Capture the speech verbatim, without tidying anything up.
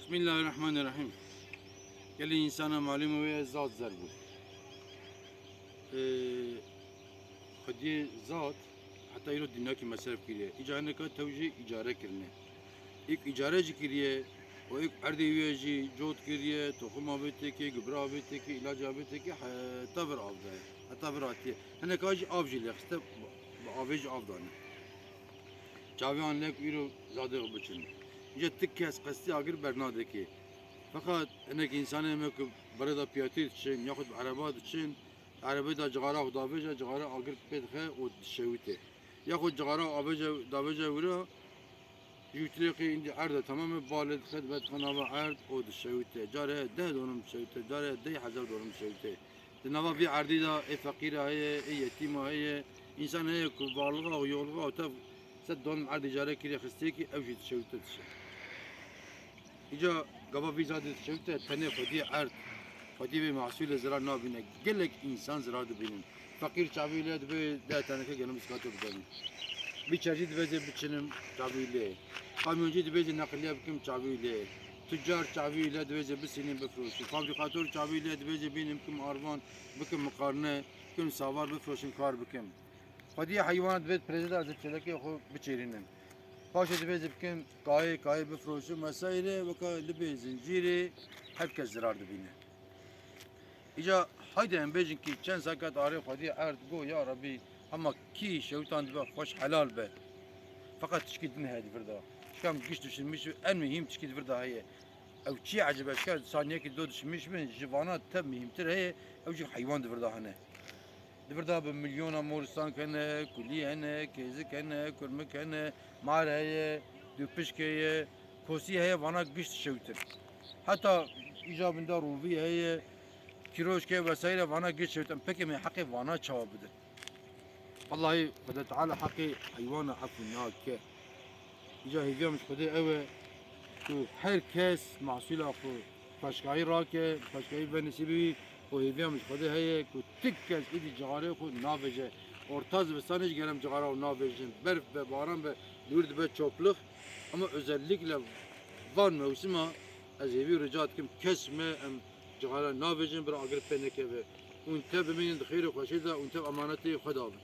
Bismillahirrahmanirrahim. Gelî însana malûm e, zat zer bû. Ee, xwediyê zat heta îro dinyakî mesref kiriye. Îca hineka tew jî îcare kirine. Êk îcare jî kiriye û êk erdê wî ye jî cot kiriye, toxuma vê têkê, gubra vê têkê, îlaca vê têkê, heta vir av daye. Heta vir hatiye. Hineka jî av jî lê xiste, bi avê jî av dane. Çaviyan lek îro zadê xwe biçin. Îca ti kes qestî agir bernadekê. Feqat hinek însanê me ku berê de piyatî diçin, yaxud bi ereba diçin, erebê de cixara xwe davêje, cixara agir pê dixe û dişewite. Yaxud cixara avêje, davêje wira, ji wî tirêqî îndî erd e, temam e, balê dixe, dibe dixe nava erd û dişewite. Carê deh donim dişewite, carê deh hezar donim dişewite. Di nava vî erdî de ê feqîra heye, ê yetîma heye, însan heye ku varlixa û yoxlixa û tev sed donim erdî îcare kiriye xistiyekî, ew jî dişewite dişe. Îca gava vî zadê dişewite tenê xwediyê erd, xwediyê vê mahsulê zirar nabîne. Gelek însan zirar dibînin. Feqîr çavî lê dibe deh teneke genim biskate bidemî. Vî çerjî divêzê biçinim çavî lê. Kamyoncî divêzê neqliye bikim çavî lê. Tucar çavî lê divêzê bisînim bifroşim. Fabrîkator çavî lê divêzê bînim bikim arvan, bikim miqarne, bikim savar bifroşim kar bikim. Xwediyê heywana divêt pirêzê de ez ê çêlekê xwe biçêrînim. Paşê divêzê bikim kayê, kayê bifroşim vesaire, weke libê zincîrê her kes zirar dibîne. Îca haydi em bêjin kî çend saket arê xwedî erd go, ya Rebî, hema kî şewtan dibe xweş helal be. Feqet tişkî din heye di vir de. Çikam giş dişinmiş û en muhîm tişkî di vir de heye. Ew çi ecebe, çika saniyekî do dişinmiş bin, ji vana te muhîmtir heye, ew jî heywan di vir de hene. Di vir de bi milyona moristan hene, kulî hene, kêzik hene, kurmik hene, mar heye, dûpişk heye, kosî heye, vana giş dişewtin. Heta îja bin de rûvî heye, kîroşke vesaire vana giş dişewtin. Pekê me heqê vana çawa bidin? Wellahî Xwedê Teala heqê heywana efû nake. Îca hêviya min ji Xwedê ew e ku her kes mahsûla xwe paşkahî rake, paşkahî ve nesîbê wî û hêviya min ji Xwedê heye ku ti kes êdî cixarê xwe navêje. Orta zivistanê jî gerem cixara xwe navêjin. Berf be, baran be, li wir dibe çoplix. Ama özellikle van mewsima ez hêvî û rica dikim kes me em cixara navêjin, bira agir pê nekeve. Hûn tev bimînin di xêr û xweşê de, hûn tev emanetê Xweda bin.